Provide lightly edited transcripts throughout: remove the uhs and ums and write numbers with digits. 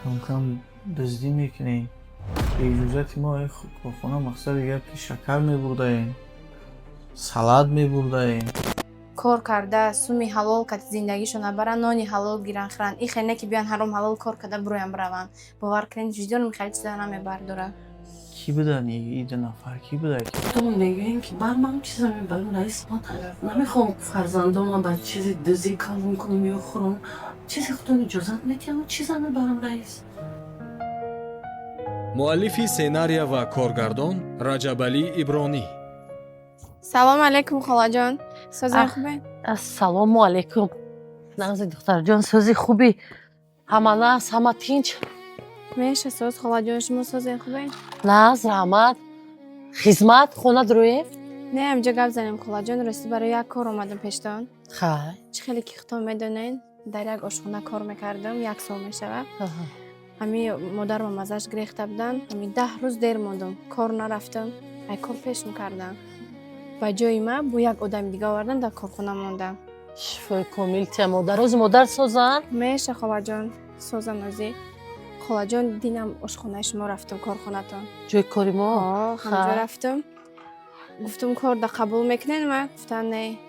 Кам-кам дуздӣ мекунем. Бе иҷозати мо корхона мақсади гап ки шакар мебурдаем, салат мебурдаем. Кор карда, суми ҳалол кати зиндагишона баранд, нони ҳалол гиранд, хӯранд. И хел не ки биён ҳаром ҳалол кор карда буроян бираванд. Бовар кунед, виҷдонам хеле чиза намебардорад. Кӣ будан и ду нафар, кӣ буда? Ту мегӯем ки бар ман чиза мебарам, раис, ман намехоҳам фарзандонам ба чизи дузӣ калон кунам ё хӯрам. Чизи худон иҷозат медиҳам, чиза мебарам, раис. Муаллифи сценария ва коргардон Раҷабалӣ Ибронӣ. Салому алайкум, холаҷон, созен, хубе? Ассалому алайкум, нағзи, духтарҷон, сӯзи хубӣ? Ҳама нағз, ҳама тинч? Меша, соз, холаҷон, шумо созен, хубе? Нағз, раҳмат, хизмат, хона дуроем? Не, ҳамҷо гап занем, холаҷон. Ростӣ, барои як кор омадам пештон. Хай. Чӣ хеле ки худтон медонед, дар як ошхона кор мекардам, як сол мешавад. Ҳами модарам маззаш гирехта будан, ҳами 10 рӯз дер мондум, кор нарафтам, ай кор пешм кардам. Ба ҷои ман бо як одами дига овардан, дар корхона мондам. Шифои комил тия, модар. Ози модар созанд? Меша, холаҷон, созан. Озӣ, холаҷон, динам ошхонаи шумо рафтам, корхонатон. Ҷои кори мо? Ҳамҷо рафтам, гуфтам, кор да қабул мекунед? Ма гуфтан, не.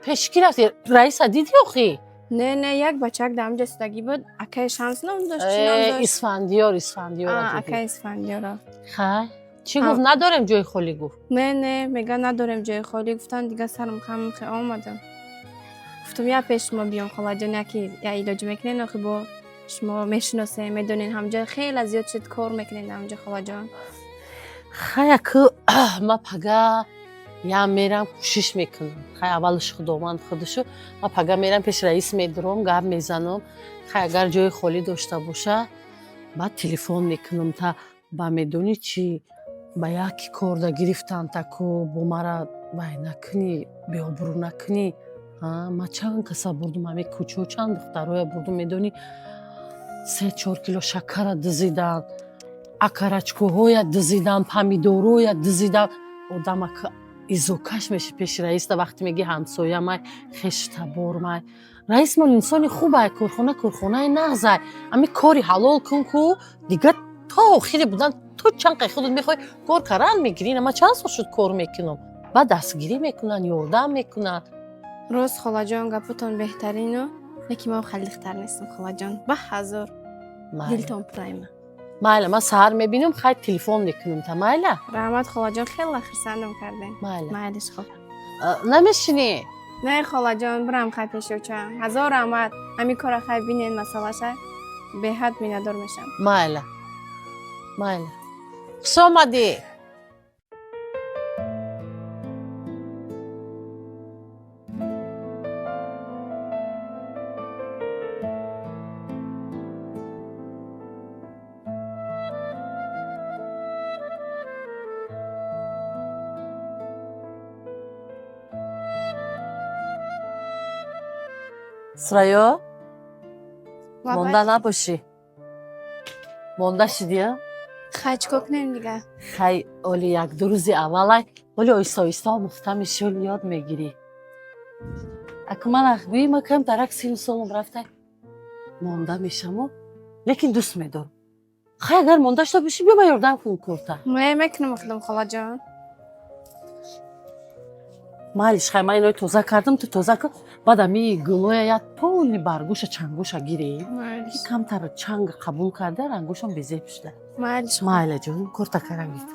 Пеши кӣ рафти? Раиса диди охи? Не, не, як бачак дар ҳамҷо истодагӣ буд, акаи Шамс ном дошт, чӣ ном дошт? Исфандиёр, Исфандиёр. Акаи Исфандиёро. Хай, чӣ гуфт? Надорем ҷои холӣ гуфт? Не, не, мега, надорем ҷои холӣ гуфтан. Дига сарам хам омадам, гуфтам, я пеш шумо биём, холаҷон, яки я илоҷ мекунед. Охи бо шумо мешиносем, медонед, ҳамҷо хеле зиёд шуд кор мекунед ҳамҷо, холаҷон. Хай, аку ма пага я мерам, кӯшиш мекунам. Хай, аввалш худованд худушу. Ма пага мерам, пеш раис медурам, гап мезанам. Хай, агар ҷои холӣ дошта боша, баъд телефон мекунам. Та ба медонӣ чӣ, ба яки корда гирифтан, таку бо мара вай накунӣ, беобрӯ накунӣ. Ма чанд каса бурдум, ҳами кӯчо чанд духтароя бурдум, медонӣ, 3-4 кило шакара дузидан, окорочкоҳоя дузидан, помидороя дузидан. Одамак изокаш меши пеши раиста, вақте меги ҳамсоямай, хештабормай. Раисмон инсони хубай, корхона корхонаи нағзай. Ами кори ҳалол кун ку, дига то охири будан, то чанд қай худат мехоҳӣ кор кардан мегирӣ. Ма чанд сол шуд кор мекунам, баъд дастгирӣ мекунанд, ёрдам мекунанд. Рост, холаҷон, гапотон беҳтарину, лекин ман хеле духтар нестам, холаҷон, ба ҳазор дилтон пурайма. Майла, ман саҳар мебинам, хай, телефон мекунам та, майла? Раҳмат, холаҷон, хеле хурсандам кардем. Майла. Майлиш, хоб. Намешинӣ? Не, холаҷон, бирам, хай, пеши очам. Ҳазор раҳмат, ҳамин кора хай бинен, масъалаша беҳад миннатдор мешавам. Майла, майла, хуш омадӣ. Сурайё, монда набошӣ, монда шидия. Хай, чӣ кор кунем дига? Хай, оли як-ду рӯзи аввалай, оли оҳиста оҳиста омӯхта меши, оли ёд мегирӣ. Аку ман гӯи ма кам дарак сину солам рафтай, монда мешаму, лекин дӯст медорам. Хай, агар монда шуда бошӣ, биё, ман ёрдам кунам корта. Не, мекунам худам, холаҷон. Майлиш, хай, ман инои тоза кардам, ту тоза кун, баъд ами гулоя як поли баргӯша чангӯша гирӣ. Камтар чанг қабул карда, рангошон безеб шуда. Майлиш. Майла, ҷон, корта карам гирд.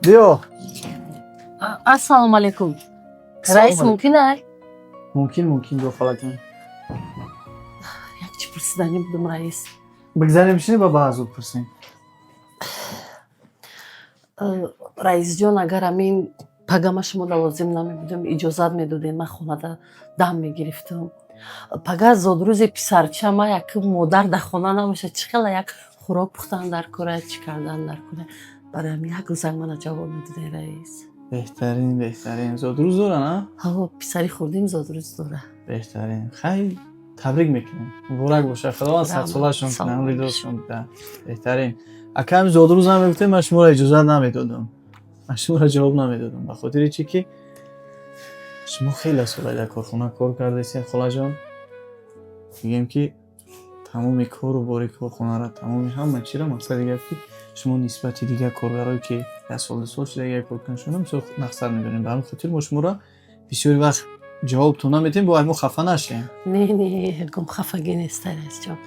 Биё. Ассалому алайкум, раис, мумкин ай? Мумкин, мумкин, биё, холаҷон. Як чӣ пурсиданӣ будум, раис. Бигзарем, бишинем, ба баъзуд пурсем. Раисҷон, агар ҳамин пага ма шумода лозим намебудем, иҷозат медодем, ман хонада дам мегирифтам. Пага зодрӯзи писарча ма, як модар дар хона набошад, чӣ хела як хӯрок пухтан дар кора, чӣ кардан дар кора. Барои ҳамин як рӯзак мана ҷавоб медодем, раис. Беҳтарин, беҳтарин. Зодрӯз дора, на? Ҳаво, писари хурдим зодрӯз дора. Беҳтарин. Хай, табрик мекунем, муборак бошад, Худованд садсолашон кунад, Саломат. Умри доршон бида. Беҳтарин. Акам зодрӯз намегуфтем, ман шуморо иҷозат намедодам, ман шуморо ҷавоб намедодам, ба хотири чӣ ки шумо хеле сола дар корхона кор кардастед, холаҷон. Мегӯем ки тамоми кору бори корхонаро, тамоми ҳама чиро, мақсади гап ки шумо нисбати дигар коргарое ки як сол, 2 сол шуда як кор кунашона, бисёр нақсар медонем. Ба ҳамин хотир мо шуморо бисёри вақт ҷавобтон наметем, бояд мо хафа нашем. Не, не, ягон хафагӣ нест, раисҷон.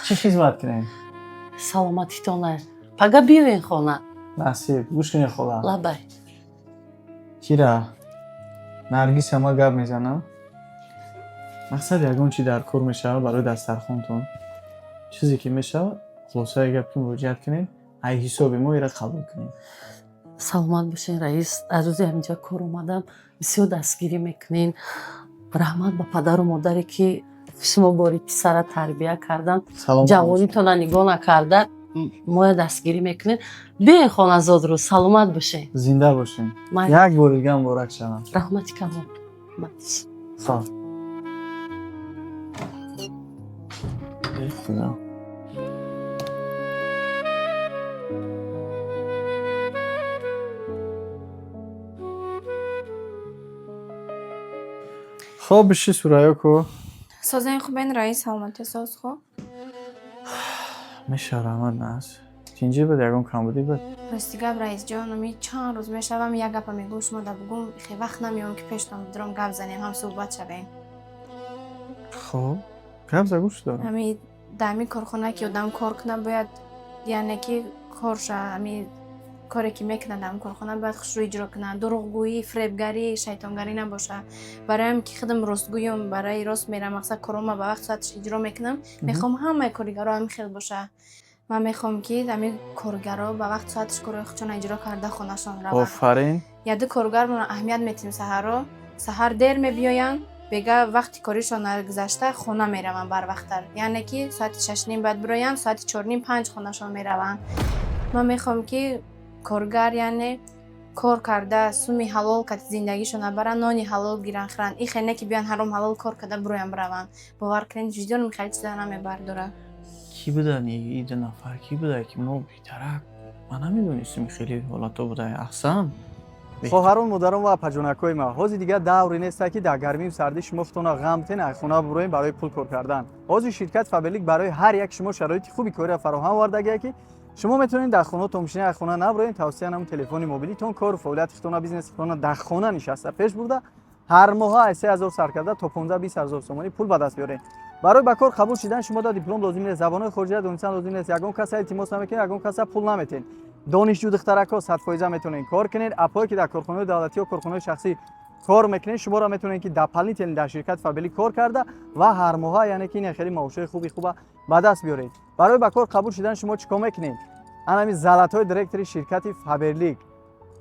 Чӣ хизмат кунем? Саломатитон. Пага биёен хона. Насиб. Гӯш кунед, хола. Лабай. Кира Наргиса ма гап мезанам. Мақсад, ягон чи дар кор мешавад барои дастархонтон, чизе ки мешавад, хулосаи гап ки муроҷиат кунед, ай ҳисоби мо ира қабул кунем. Саломат бошен, раис. Аз рӯзи ҳаминҷа кор омадам, бисёр дастгирӣ мекунен. Раҳмат ба падару модаре ки шумо бори писара тарбия кардан. Салом. Ҷавонитона нигоҳ накарда, моя дастгирӣ мекунед. Биёен хона зодрӯз, саломат бошен. Зинда бошем. Як бори дига муборак шавам. Раҳмати калон. Хоб. Эй Худо. Хоб, биши, Сурайё ку. Созаин, хубен, раис? Саломатӣ соз, хуб? Меша, раҳмат, нас тинҷӣ буд, ягон камбудӣ буд? Рости гап, раисҷон, ами чанд рӯз мешавам, як гапа мегӯм, шумо да бугум, хе вақт намеём ки пештон бидурам, гап занем, ҳам суҳбат шавем. Хоб, гап за, гӯш дорам. Ами дар ҳамин корхона ки одам кор кунад, бояд, яъне ки корша, ами коре ки мекунад дар ҳамин корхона, бояд хушрӯ иҷро кунад. Дурӯғгӯӣ, фиребгарӣ, шайтонгарӣ набошад. Бароям ки худам ростгӯём, барои рост мерам, мақсад, корома ба вақт соаташ иҷро мекунам. Мехоҳам ҳамаи коргаро ҳамин хел бошад. Ман мехоҳам, ки ҳамин коргаро ба вақт соаташ корои худшона иҷро карда, хонашон раванд. Офарин. Яду коргармона аҳамият метиҳем. Саҳарро саҳар дер мебиёянд, бега вақти коришон гузашта хона мераванд барвақттар, яъне ки соати 6:30 бояд бироянд, соати 4:30, 5 хонашон мераванд. Ман мехоҳам, ки коргар, яъне кор карда, суми ҳалол кати зиндагишон набаранд, нони ҳалол гиранд, хӯранд. Ин хел не ки биёянд, ҳаром ҳалол кор карда, бироянд, бираванд. Бовар кунед, виҷдонам хеле чиза намебардорад. Кӣ будан и ду нафар? Кӣ буда ки мо битарак, ман намедонистем, хеле ҳолатҳо буда. Аҳсан. Хоҳарон, модарон ва апаҷонакҳои ма, ҳозир дигар давре неста, ки дар гармию сардӣ шумо худтона ғам битен, аз хона буроем барои пул кор кардан. Ҳозир ширкат Фаберлик барои ҳар як шумо шароити хуби кориро фароҳам овардагия, ки шумо метавонед дар хонатон бишинед, аз хона набуроед. Тавсия намун телефони мобилитон кору фаъолияти худтона, бизнеси худтона дар хона нишаста пеш бурда, ҳар моҳа аз 3000 сар карда то 15-20 ҳазор сомонӣ пул ба даст биёред. Барои ба кор қабул шудан шумо да диплом лозим нест, забонҳои хориҷия донистан лозим нест, ягон каса илтимос намекунед, ягон каса пул наметиҳед. Донишҷӯ духтаракҳо 100% метавонед кор кунед. Апое ки дар корхонаҳои давлатӣ ё корхонаҳои шахсӣ кор мекунед, шуморо метавонед, ки дополнительно дар ширкати Фаберлик кор карда ва ҳар моҳа, яъне ки ин хеле маошҳои хуби хуба ба даст биёред. Барои ба кор қабул шудан шумо чӣ кор мекунед? Анами золотой директори ширкати Фаберлик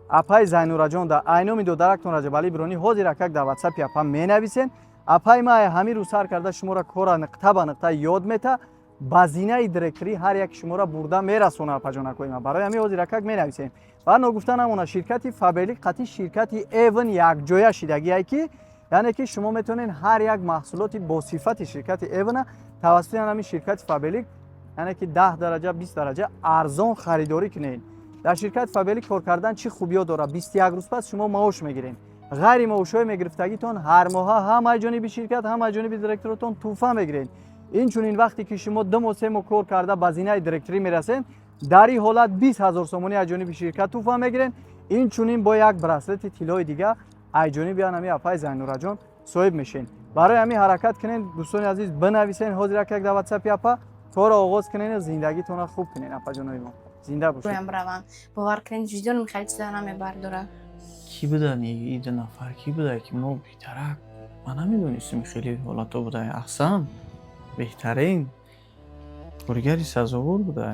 апаи Зайнураҷон да айноми додарактон Раҷабалӣ Биронӣ ҳозир акак дар Ватсапи апа менависен. Апаи ма ҳамин рӯз сар карда шуморо кора нуқта ба нуқта ёд мета, ба зинаи директорӣ ҳар як шуморо бурда мерасона. Апаҷонакҳои ма, барои ҳамин ҳозир акак менависем. Ва ногуфта намона, ширкати Фаберлик қатъи ширкати Эвн якҷоя шидагие, ки яъне ки шумо метавонед ҳар як маҳсулоти бо сифати ширкати Эвна тавассути ҳамин ширкати Фаберлик, яъне ки 10 дараҷа, 20 дараҷа арзон харидорӣ кунед. Дар ширкати Фаберлик кор кардан чӣ хубиё дорад? 21 рӯз пас шумо маош мегиред. Ғайри маошҳои мегирифтагитон, ҳар моҳа ҳам аз ҷониби ширкат, ҳам аз ҷониби директоротон тӯҳфа мегиред. Инчунин вақте ки шумо 2 моҳ, 3 моҳ кор карда, ба зинаи директорӣ мерасед, дар ин ҳолат 20 ҳазор сомонӣ аз ҷониби ширкат тӯҳфа мегиред. Инчунин бо як браслети тиллои дига аз ҷониби ҳамин апаи Зайнураҷон соҳиб мешед. Барои ҳамин ҳаракат кунед, дӯстони азиз, бинависен ҳозир як дар Ватсапи апа, корро оғоз кунед, зиндагитонро хуб кунед. Апаҷонои мо, зинда бошед. Бироянд, бираванд. Бовар кунед, виҷдонам хеле чиза намебардорад. Кӣ будан и ду нафар? Кӣ буда ки мо битарак, ман намедонистем, хеле ҳолатҳо буда. Аҳсан. Беҳтарин коргари сазовор буда.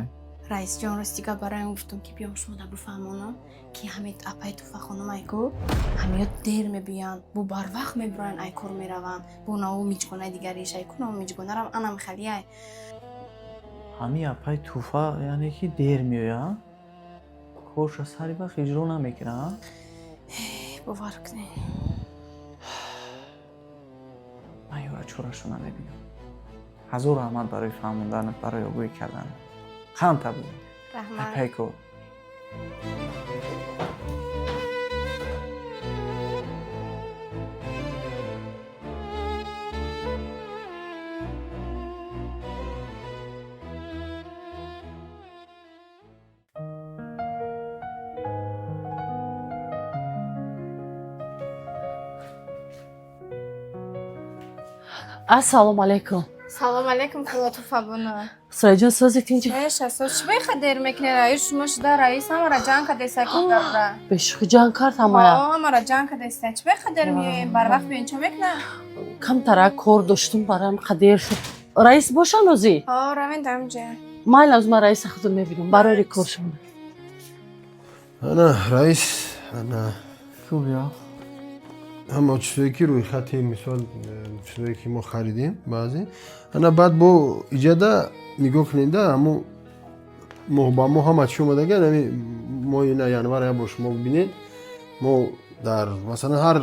Раисҷон, рости гап, бароям гуфтам, ки биём шумо да бифаҳмонам, ки ҳамин апаи Туфа хонумай ку ҳамиё дер мебиёянд, бо барвақт мебироянд, ай кор мераванд, бо наву миҷгонаи дигариш, ай ку наву миҷгонарам анам халияй. Ҳамин апаи Туфа, яъне ки дер меояд, корша сари вақт иҷро намекунад. Бовар кунед. Ман ёра чорашу намебинам. Ҳазор раҳмат барои фаҳмонданат, барои огоҳӣ карданат. Қанд табизан. Раҳмат. Пайкор. Ассалому алайкум. Салом алейкум, Хулотуфа бону. Сураҷон, созед инҷо? Эша, соз чӣ беха дер мекунед? Раис шумо шуда, раис ҳамара ҷанг кардеса ки гапра. Бешухӣ ҷанг кард ҳамая? Ҳо, ҳамара ҷанг кардеса. Чӣ беха дер меоем? Барвақт биён, чо мекунам? Камтарак кор доштум, барам қадер шуд. Раис бошан озӣ? Ҳо, равен дамҷа. Майли, аз ман раиса худо мебинам. Барори кор шумо. Ана раис, ана. Хуб ё. Ҳама чизое ки рӯйхати, мисол, чизое ки мо харидем баъзе, ана баъд бо иҷада нигоҳ кунеда, ҳамо моҳ ба моҳ ҳама чӣ омадага. Ами моҳи на январ як бор шумо бинед, мо дар масалан ҳар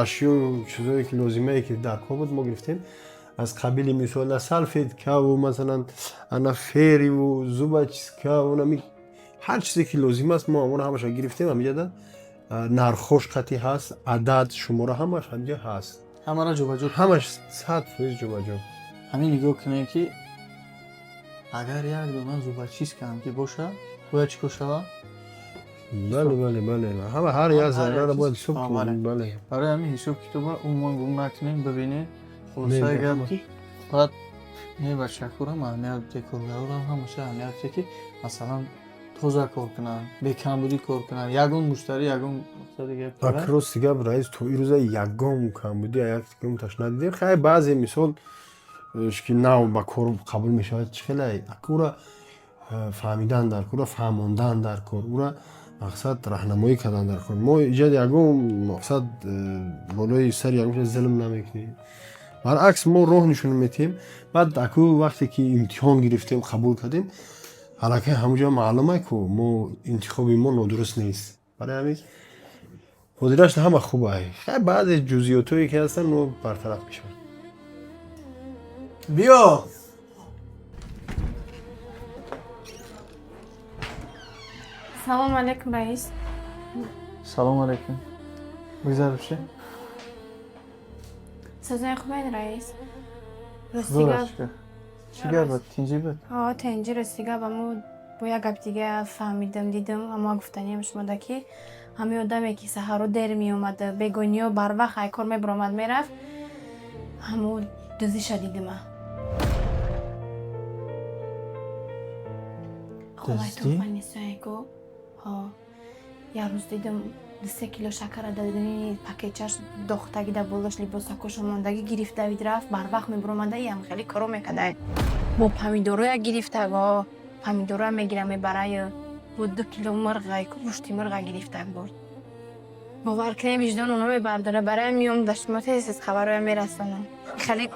ашёю чизое ки лозимае ки дар кор буд, мо гирифтем, аз қабили мисол салфеткаву масалан ана фериву зубочисткаву нами ҳар чизе ки лозим аст, мо ҳамонро ҳамаша гирифтем. Ҳамиҷада нархош қатъи ҳаст, адад, шумора ҳамаш ҳамиҷа ҳаст. Ҳамара ҷобаҷо. Ҳамаш 100% ҷобаҷо. Ҳамин нигоҳ кунем, ки агар як дона зубочистка ҳам ки боша, бояд чӣ кор шавад? Бале, бале, бале, ҳама ҳар як зарраро бояд ҳисоб кунем, бале. Барои ҳамин ҳисоб китоба умуман гум накунем, бибинем. Хулосаи гап ки баъд не бачакурам аҳамият бите, коргарорам ҳамаша аҳамият бите, ки масалан тоза кор кунанд, бекамбудӣ кор кунанд, ягон муштарӣ, ягон мақсади гап. Ак рости гап, раис, то ирӯза ягон камбудӣ якумташ надидем. Хай, баъзе мисол ки нав ба кор қабул мешавад, чӣ хеле ак ура фаҳмидан дар кор, ура фаҳмондан дар кор, ура мақсад раҳнамоӣ кардан дар кор. Мо иҷад ягон мақсад болои сари ягон чиз зулм намекунем, баръакс мо роҳ нишон метиҳем. Баъд аку вақте ки имтиҳон гирифтем, қабул кардем, аллакай ҳамуҷа маълума ку мо интихоби мо нодуруст нест. Барои ҳамин ҳозираш ҳама хуб ай. Хай, баъзе ҷузъиётое ки ҳастанд, но бартараф мешаванд. Биё. Салом алейкум, раис. Салом алейкум. Бигзар, биши. Созои хубен, раис? Рости Зор гап. шукр. Чӣ гап буд? Тинҷӣ буд? Ҳо, тенҷи. Рости гап, аммо бо як гап дига фаҳмидам, дидам, аммо гуфтаниям шумода, ки ҳамин одаме ки саҳаро дер меомада, бегониё барвақт ай кор мебаромад, мерафт, ҳамо дузиша дидима. Холай. Дуздӣ? Туфанисояко. Ҳо, як рӯз дидам, 2-3 кило шакара дадани пакетчаш дохтаги да болош либосакошо мондагӣ гирифт, давид, рафт. Барвақт мебаромада, иам хеле коро мекарда. Бо помидороя гирифтаг, ҳо, помидороя мегира, мебараю, бо 2 кило мирғай, гӯшти мирға гирифтаг бурд. Бовар кунем, виҷдону намебардора. Барои миём да шумо тез тез хабароя мерасонам. Хеле,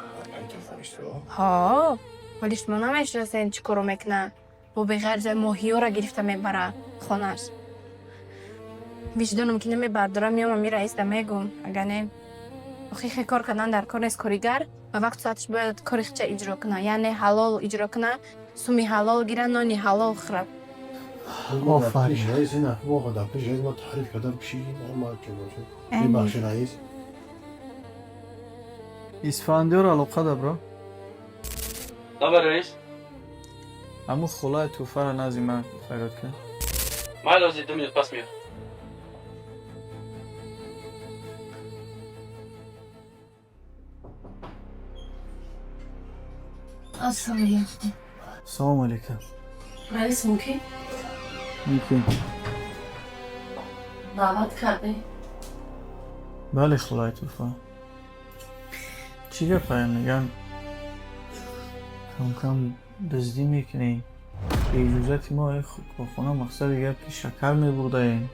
ҳо, вале шумо намешиносед, чӣ коро мекунад. Бо беғарза моҳиёра гирифта мебара хонаш. Виҷдоном ки намебардорам, меомам ами раис да мегум. Агар не, охи хе кор кардан дар кор нест. Коригар ба вақту соаташ бояд кори хича иҷро кунад, яъне ҳалол иҷро кунад, суми ҳалол гира, нони ҳалол хӯрад. Офарин. Раис, ина воға дар пеш раис ма таъриф кардам, пиши ма ҷобаҷо. Мебахши, раис. Исфандиёр алоқа да, бро. Добре, раис. Ҳамун холаи Тӯҳфаро назди ман фарёд кард. Майли, ҳозир 2 минут пас меояд. Ассалому алайкум. Салому алейкум. Раис, мумкин? Мумкин. Даъват кардем? Бале, холаи Тӯҳфа, чӣ гапая? Меган, кам-кам дуздӣ мекунӣ, беиҷозати мо корхона, мақсади гап ки шакар мебурдаем,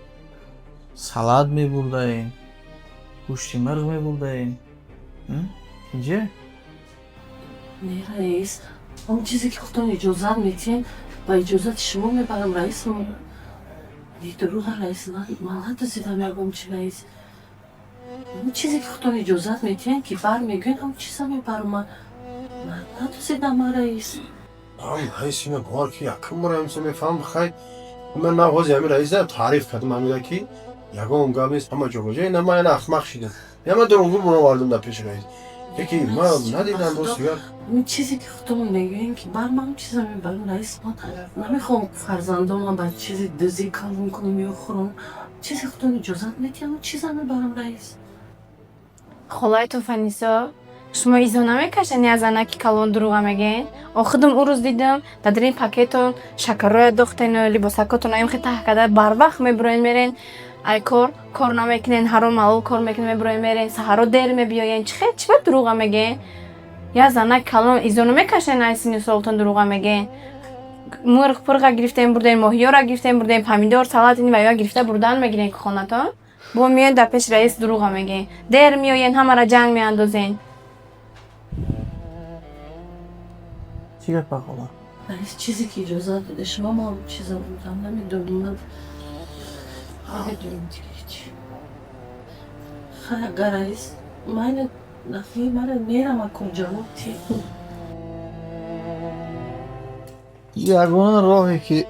салат мебурдаем, гӯшти мирғ мебурдаем. Инҷа? Не, раис, он чизе ки худтон иҷозат метиҳем, ба иҷозати шумо мебарам, раис. Дурӯға, раис, ман надузидам ягон чи, раис. Чизе ки худтон иҷозат медиҳем, ки бар мегӯен, ҳамон чиза мебарам. Ман надузидам, ман, раис. Раис, ина бовар ки якум бора ҳамиса мефаҳмам. Хай, ман на ҳози ҳамин раиса таъриф кардам, ҳамида ки ягон гап нест, ҳама ҷо ҷо. Ина ман ина ахмақ шидам, я ман дурӯғгӯ буровардам дар пеши раис, яки ман надидам, рост дигар. Ҳамин чизе ки худтон мегӯем, ки бар, ман чиза мебарам, раис. Ман намехоҳам фарзандомам ба чизи дузӣ калон кунам ё хӯрам. Чизе худтон иҷозат медиҳам, ҳамон чиза мебарам, раис. Холаи Туфанисо, шумо изо намекашед, аз занаки калон дурӯға мегӯед? Охидам ӯ рӯз дидам, дар дарин пакетон шакарроя дохтену либосакотон аим хе таҳ карда, барвақт мебуроен, мерен ай кор, кор намекунен, ҳаром малол кор мекунен, мебуроен, мерен, саҳаро дер мебиёен. Чӣ хел, чӣ ба дурӯға мегӯен? Я занак калон изо намекашен, ай синну солтон дурӯға мегӯен? Мурғ пурға гирифтем бурдем, моҳиёра гирифтем бурдем, помидор, салат, ин ва ё гирифта бурдан мегирен хонатон. Бо меоен, дар пеши раис дурӯға мегӯен, дер меоен, ҳамаро ҷанг меандозен. Чӣ гапа, хола? Раис, чизе ки иҷозат дода шумо, ман чиза бурдам. Намедонам, ман намедонам дига чи. Хай, агар, раис, майна нафи мара мерам, акун ҷавоб ти. Ягона роҳе ки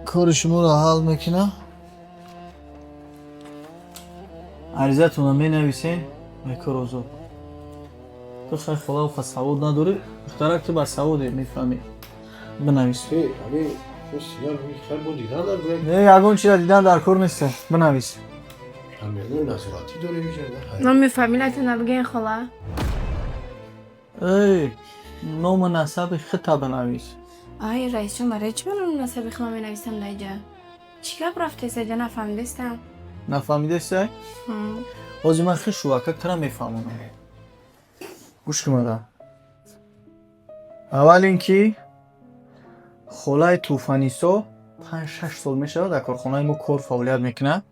кори шуморо ҳал мекунам, аризатонро менависем ва кор озод. Ту хай, хола, уқа савод надорӣ, духтарак, ту ба саводе мефаҳмӣ, бинавис. Не, ягон чиза дидан дар кор нест, бинавис. Номи фамилиятона бигӯен, хола. Эй, ному насаби хита бинавис. Ай, раисҷон, барои чӣ ман номи насаби худам менависам дар иҷа? Чӣ гап рафтест иҷа, нафаҳмидестам. Нафаҳмидестай? Ҳозир ман хел шувака тара мефаҳмонам, гӯш кун мара. Аввал ин ки холаи Тӯфанисо 5-6 сол мешавад дар корхонаи мо кор фаъолият мекунад.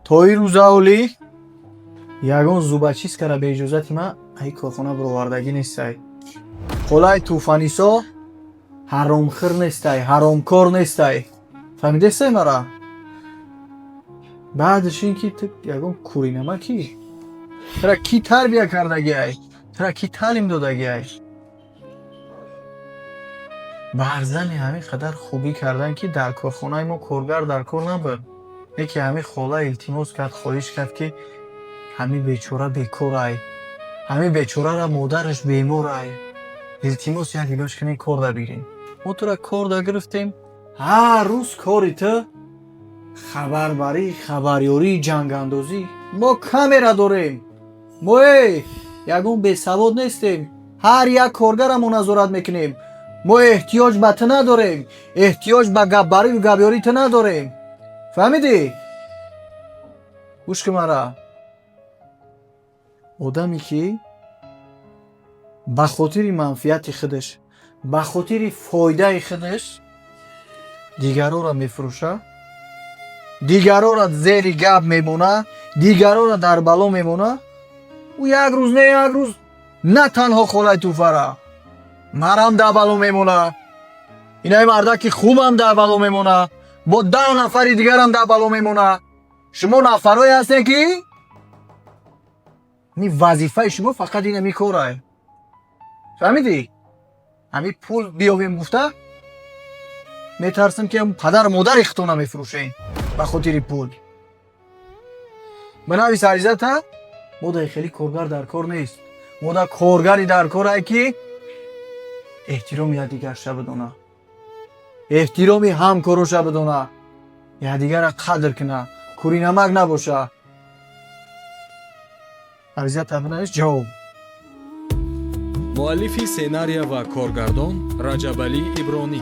То ин рӯза олӣ ягон зубочисткара беиҷозати ман ай корхона бировардагӣ нестай. Холаи Тӯфанисо ҳаромхӯр нестай, ҳаромкор нестай, фаҳмидестай мара? Баъдаш ин ки ту ягон куринамакӣ, тура кӣ тарбия кардагиай, тура кӣ таълим додагиай? Барзани ҳамин қадар хубӣ кардан, ки дар корхонаи мо коргар дар кор набуд, яке ҳамин хола илтимос кард, хоҳиш кард, ки ҳамин бечора бекорай, ҳамин бечорара модараш беморай, илтимос, як илоҷ кунед, кор да бигирем. Мо тура кор да гирифтем, ҳар рӯз кори ту хабарбарӣ, хабарёрӣ, ҷангандозӣ. Мо камера дорем, мо эй ягон бесавод нестем, ҳар як коргара мо назорат мекунем. Мо эҳтиёҷ ба ту надорем, эҳтиёҷ ба гапбарию гапёрии ту надорем, фаҳмидӣ? Гӯш кун мара. Одаме ки ба хотири манфиати худаш, ба хотири фоидаи худаш дигарора мефурӯша, дигарора зери гап мемона, дигарора дар бало мемона, ӯ як рӯз не як рӯз на танҳо холаи Тӯфара, марам дар бало мемона, инаи мардаки хубам дар бало мемона, бо 10 нафари дигарам дар бало мемона. Шумо нафарое ҳастем, ки ҳамин вазифаи шумо фақат ин ҳамин корае, фаҳмидӣ? Ҳамин пул биёвем гуфта метарсам, ки падару модари худтона мефурӯшем ба хотири пул. Бинавис аризата. Мо дар хеле коргар дар кор нест, мо дар коргари дар корае, ки эҳтироми якдигарша бидона, эҳтироми ҳамкороша бидона, якдигарра қадр куна, куринамак набоша. Аризата бинавис, ҷавоб. Муаллифи сценария ва коргардон Раҷабалӣ Ибронӣ.